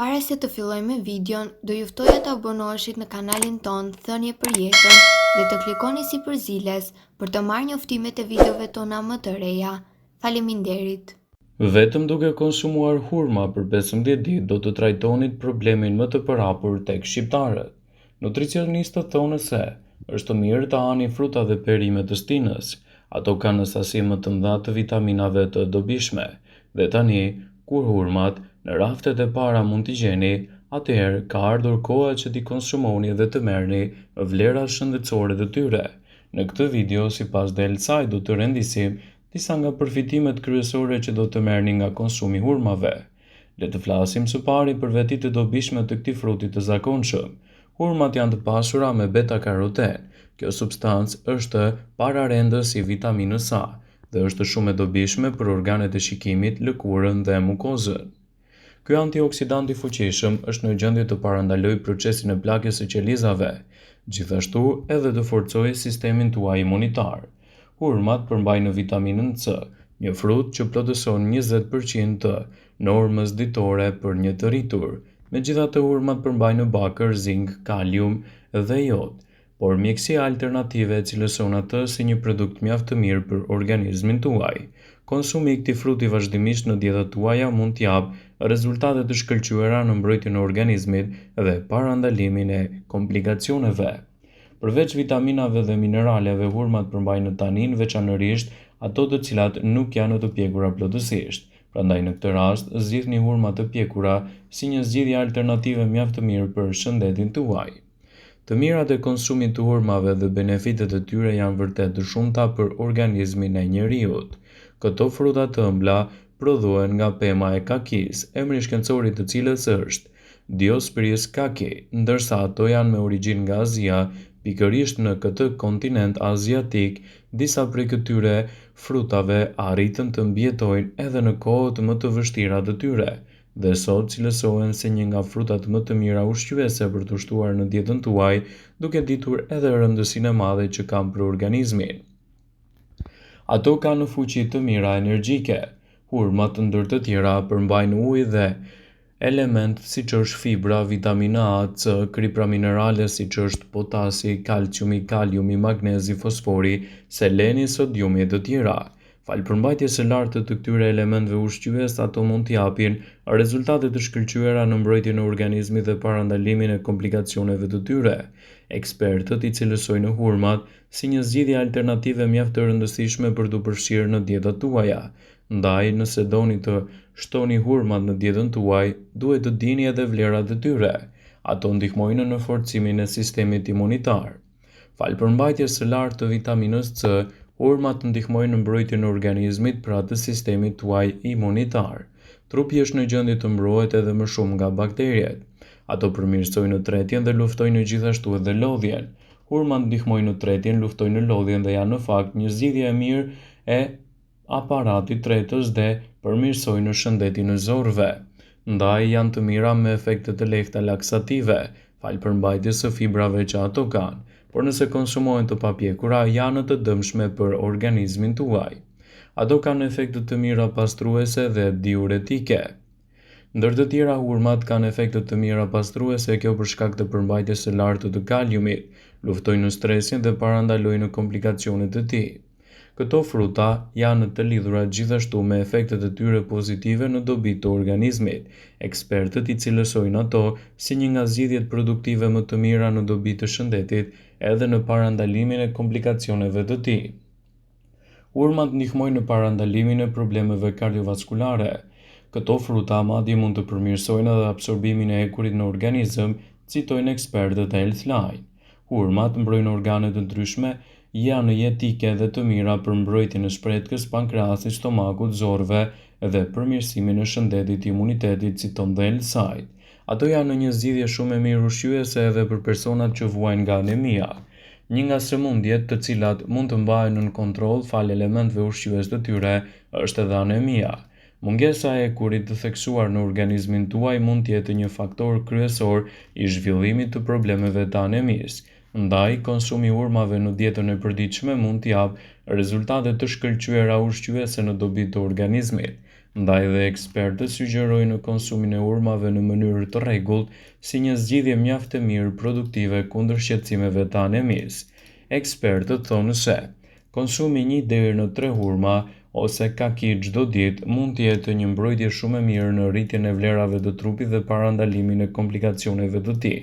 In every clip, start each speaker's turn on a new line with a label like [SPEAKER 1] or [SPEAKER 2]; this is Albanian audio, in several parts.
[SPEAKER 1] Para se të fillojmë me videon, do ju ftoja të abonoheshit në kanalin tonë Thënie për Jetën dhe të klikoni sipër ziles për të marrë njoftimet e videove tona më të reja. Faleminderit!
[SPEAKER 2] Vetëm duke konsumuar hurma për 15 ditë do të trajtonit problemin më të përhapur tek shqiptarët. Nutricionistët thonë se është mirë të hani fruta dhe perime të stinës. Ato kanë sasi më të mëdha të vitaminave të dobishme. Dhe tani, kur hurmat në raftet e para mund t'i gjeni, atëherë ka ardhur koha që t'i konsumoni dhe të merrni vlerat shëndetësore të tyre. Në këtë video, sipas The Health do të rendisim disa nga përfitimet kryesore që do të merrni nga konsumi i hurmave. Le të flasim së pari për vetitë e dobishme të këtij fruti të zakonshëm. Hurmat janë të pasura me beta-karoten. Kjo substancë është pararendës i vitaminës A dhe është shumë e dobishme për organet e shikimit, lëkurën dhe mukozën. Ky antioksidant i fuqishëm është në gjendje të parandalojë procesin e plakjes së qelizave, gjithashtu edhe të forcojë sistemin tuaj imunitar. Hurmat përmbajnë vitaminën C, një frut që plotëson 20% të normës ditore për një të rritur. Megjithatë, hurmat përmbajnë bakër, zink, kalium dhe jod, por mjekësia alternative e cilëson atë si një produkt mjaft të mirë për organizmin tuaj. Konsumi i këtij fruti vazhdimisht në dietat tuaja mund të japë rezultate të shkëlqyera në mbrojtjen e organizmit dhe parandalimin e komplikacioneve. Përveç vitaminave dhe mineraleve, hurmat përmbajnë tanin, veçanërisht ato të cilat nuk janë të pjekura plotësisht. Prandaj në këtë rast, zgjidhni hurma të pjekura si një zgjidhje alternative mjaft të mirë për shëndetin tuaj. Të mirat e konsumit të hurmave dhe benefitet e tyre janë vërtet të shumta për organizmin e njeriut. Këto fruta të ëmbla prodhohen nga pema e kakisë, emri shkencor i të cilës është Diospyros kaki, ndërsa ato janë me origjinë nga Azia, pikërisht në këtë kontinent aziatik, disa prej këtyre frutave arritën të mbijetojnë edhe në kohët më të vështira të tyre, dhe sot cilësohen si një nga frutat më të mira ushqyese për t'u shtuar në dietën tuaj, duke ditur edhe rëndësinë e madhe që kanë për organizmin. Ato kanë fuqi të mira energjike. Hurmat ndër të tjera përmbajnë ujë dhe elementë siç është fibra, vitamina A, C, kripra minerale siç është potasi, kalciumi, kaliumi, magnezi, fosfori, seleni, sodiumi e të tjera. Falë përmbajtjes së lartë të këtyre elementëve ushqyes, ato mund të japin rezultate të shkëlqyera në mbrojtjen e organizmit dhe parandalimin e komplikacioneve të tyre. Ekspertët i cilësojnë hurmat si një zgjidhje alternative mjaft të rëndësishme për t'u përfshirë në dietat tuaja. Ndaj, nëse doni të shtoni hurmat në dietën tuaj, duhet të dini edhe vlerat e tyre. Ato ndihmojnë në forcimin e sistemit imunitar. Falë përmbajtjes së lartë të vitaminës C, hurmat ndihmojnë në mbrojtjen e organizmit, pra të sistemit tuaj imunitar. Trupi është në gjendje të mbrohet edhe më shumë nga bakteriet. Ato përmirësojnë tretjen dhe luftojnë gjithashtu edhe lodhjen. Hurmat ndihmojnë në tretjen, luftojnë lodhjen dhe janë në fakt një zgjidhje e mirë e aparatit tretës dhe përmirësojnë shëndetin e zorrëve. Ndaj janë të mira me efekte të lehta laksative, falë përmbajtjes së fibrave që ato kanë, por nëse konsumohen të papjekura, janë të dëmshme për organizmin tuaj. Ato kanë efekte të mira pastruese dhe diuretike. Ndër të tjera, hurmat kanë efekte të mira pastruese, kjo për shkak të përmbajtjes së lartë të kaliumit, luftojnë stresin dhe parandalojnë komplikacionet e tij. Këto fruta janë të lidhura gjithashtu me efektet e tyre pozitive në dobi të organizmit. Ekspertët i cilësojnë ato si një nga zgjidhjet produktive më të mira në dobi të shëndetit edhe në parandalimin e komplikacioneve të tij. Hurmat ndihmojnë në parandalimin e problemeve kardiovaskulare. Këto fruta madje mund të përmirësojnë edhe absorbimin e hekurit në organizëm, citojnë ekspertët e Healthline. Hurmat mbrojnë organe të ndryshme, janë jetike dhe të mira për mbrojtjen e shpretkës, pankreasit, stomakut, zorrëve dhe përmirësimin e shëndetit të imunitetit, citon The Health Ato janë një zgjidhje shumë e mirë ushqyese edhe për personat që vuajnë nga anemia. Një nga sëmundjet të cilat mund të mbahen nën kontroll falë elementëve ushqyes të tyre është edhe anemia. Mungesa e hekurit të theksuar në organizmin tuaj mund të jetë një faktor kryesor i zhvillimit të problemeve të anemisë. Ndaj, konsumi i hurmave në dietën e përditshme mund të japë rezultate të shkëlqyera ushqyese në dobi të organizmit. Ndaj dhe ekspertët sugjerojnë konsumin e hurmave në mënyrë të rregullt si një zgjidhje mjaft e mirë produktive kundër shqetësimeve të anemisë. Ekspertët thonë se, konsumi një deri në tre hurma ose kaki çdo ditë mund të jetë një mbrojtje shumë e mirë në rritjen e vlerave të trupit dhe parandalimin e komplikacioneve të tij.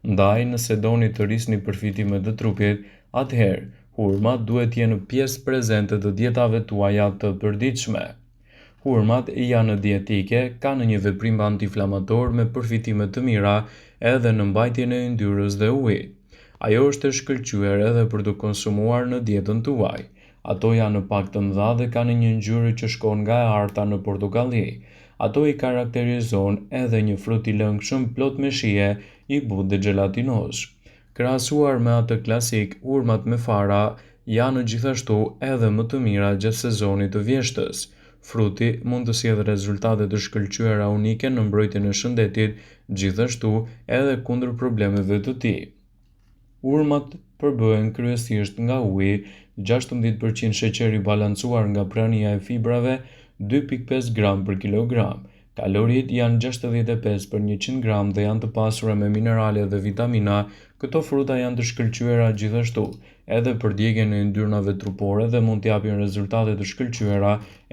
[SPEAKER 2] Ndaj, nëse doni të rrisni përfitimet e trupit, atëherë, hurmat duhet të jenë pjesë prezente të dietave tuaja të përditshme. Hurmat janë dietike, kanë një veprim antiinflamator me përfitime të mira edhe në mbajtjen e yndyrës dhe ujit. Ajo është e shkëlqyer edhe për t'u konsumuar në dietën tuaj. Ato janë pak të mëdha dhe kanë një ngjyrë që shkon nga e arta në portokalli. Ato i karakterizon edhe një frut i lëngshëm plot me shije, i butë dhe xhelatinoz. Krahasuar me atë klasik, hurmat me fara janë gjithashtu edhe më të mira gjatë sezonit të vjeshtës. Fruti mund të sjellë rezultate të shkëlqyera unike në mbrojtjen e shëndetit, gjithashtu edhe kundër problemeve të tij. Hurmat përbëhen kryesisht nga uji, 16% sheqer i balancuar nga prania e fibrave, 2.5 gram për kilogram. Kaloritë janë 65 për 100 gram dhe janë të pasura me minerale dhe vitamina. Këto fruta janë të shkëlqyera gjithashtu edhe për djegien e yndyrnave trupore dhe mund të japin rezultate të shkëlqyera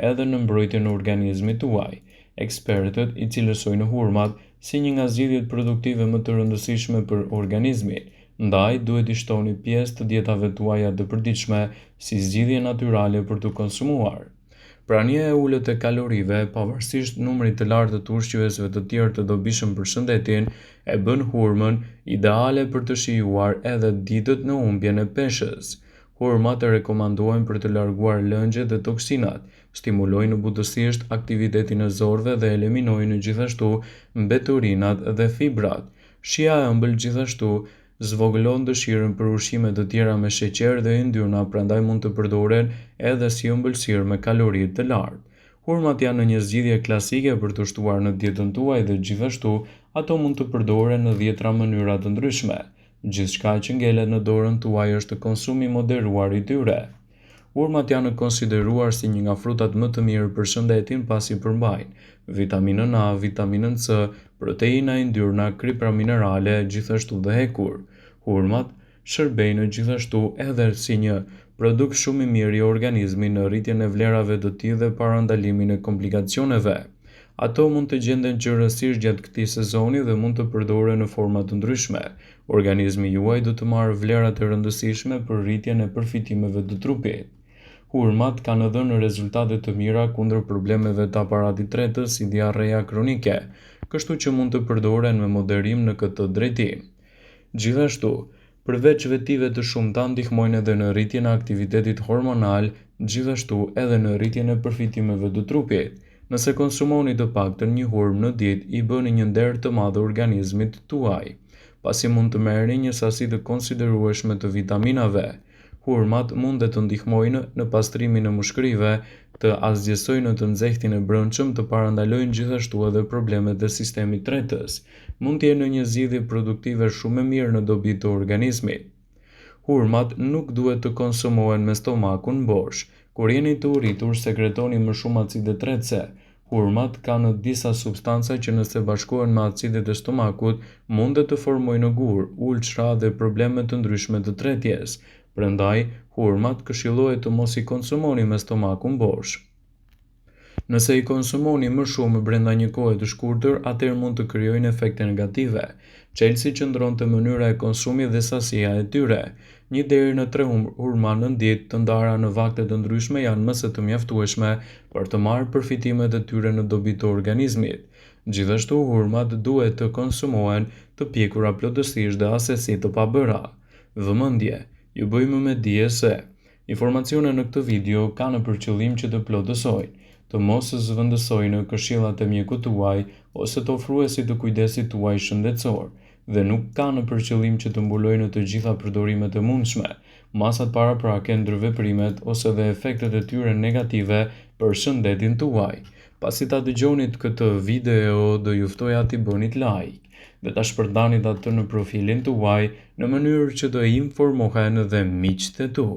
[SPEAKER 2] edhe në mbrojtjen e organizmit tuaj. Ekspertët i cilësojnë hurmat si një nga zgjidhjet produktive më të rëndësishme për organizmin, ndaj duhet t'i shtoni pjesë të dietave tuaja të përditshme si zgjidhje natyrale për t'u konsumuar. Prania e ulët e kalorive, pavarësisht numrit të lartë të ushqyesve të tjerë të dobishëm për shëndetin, e bën hurmën ideale për të shijuar edhe ditët në humbjen e peshës. Hurmat rekomandohen për të larguar lëngjet dhe toksinat, stimulojnë butësisht aktivitetin e zorrëve dhe eliminojnë gjithashtu mbeturinat dhe fibrat. Shija e ëmbël gjithashtu zvogëlon dëshirën për ushqime të tjera me sheqer dhe yndyrna prandaj mund të përdoren edhe si ëmbëlsirë me kalori të lartë. Hurmat janë një zgjidhje klasike për t'u shtuar në dietën tuaj dhe gjithashtu ato mund të përdoren në dhjetëra mënyra të ndryshme. Gjithçka që ngelet në dorën tuaj është konsumi i moderuar i tyre. Hurmat janë konsideruar si një nga frutat më të mirë për shëndetin pasi përmbajnë vitaminën A, vitaminën C, proteina, yndyrna, kripra minerale, gjithashtu dhe hekur. Hurmat shërbejnë gjithashtu edhe si një produkt shumë i mirë i organizmit në rritjen e vlerave të tij dhe parandalimin e komplikacioneve. Ato mund të gjenden gjerësisht gjatë këtij sezoni dhe mund të përdoren në forma të ndryshme. Organizmi juaj do të marrë vlerat e rëndësishme për rritjen e përfitimeve të trupit. Hurmat kanë dhënë rezultate të mira kundër problemeve të aparatit tretës si diarreja kronike, kështu që mund të përdoren me moderim në këtë drejtim. Gjithashtu, përveç vetive të shumta ndihmojnë edhe në rritjen e aktivitetit hormonal, gjithashtu edhe në rritjen e përfitimeve të trupit. Nëse konsumoni të paktën një hurmë në ditë, i bëni një nder të madh organizmit tuaj, pasi mund të merrni një sasi të konsiderueshme të vitaminave. Hurmat mund të ndihmojnë në pastrimin e mushkërive, të asgjësojnë të nxehtin e brendshëm, të parandalojnë gjithashtu edhe problemet e sistemit tretës. Mund të jenë një zgjidhje produktive shumë e mirë në dobi të organizmit. Hurmat nuk duhet të konsumohen me stomakun bosh. Kur jeni të uritur, sekretoni më shumë acide tretëse. Hurmat kanë disa substanca që nëse bashkohen me acidet e stomakut, mund të formojnë gurë, ulçra dhe probleme të ndryshme të tretjes. Prandaj, hurmat këshillohet të mos i konsumoni me stomakun bosh. Nëse i konsumoni më shumë brenda një kohe të shkurtër, atëherë mund të krijojnë efekte negative. Çelësi qëndron te mënyra e konsumit dhe sasia e tyre. Një deri në tre hurma në ditë të ndara në vakte të ndryshme janë më se të mjaftueshme për të marrë përfitimet e tyre në dobi të organizmit. Gjithashtu, hurmat duhet të konsumohen të pjekura plotësisht dhe assesi të pabëra. Vëmendje! Ju bëjmë me dije se Informacionet në këtë video kanë për qëllim që të plotësojnë, të mos zëvendësojnë këshillat e mjekut tuaj ose të ofruesit të kujdesit tuaj shëndetësor dhe nuk kanë për qëllim që të mbulojnë të gjitha përdorimet e mundshme, masat paraprake, ndërveprimet ose dhe efektet e tyre negative për shëndetin tuaj. Pasi ta dëgjonit këtë video, do ju ftoja t'i bënit like dhe ta shpërndanit atë në profilin tuaj në mënyrë që të informohen dhe miqtë e tu.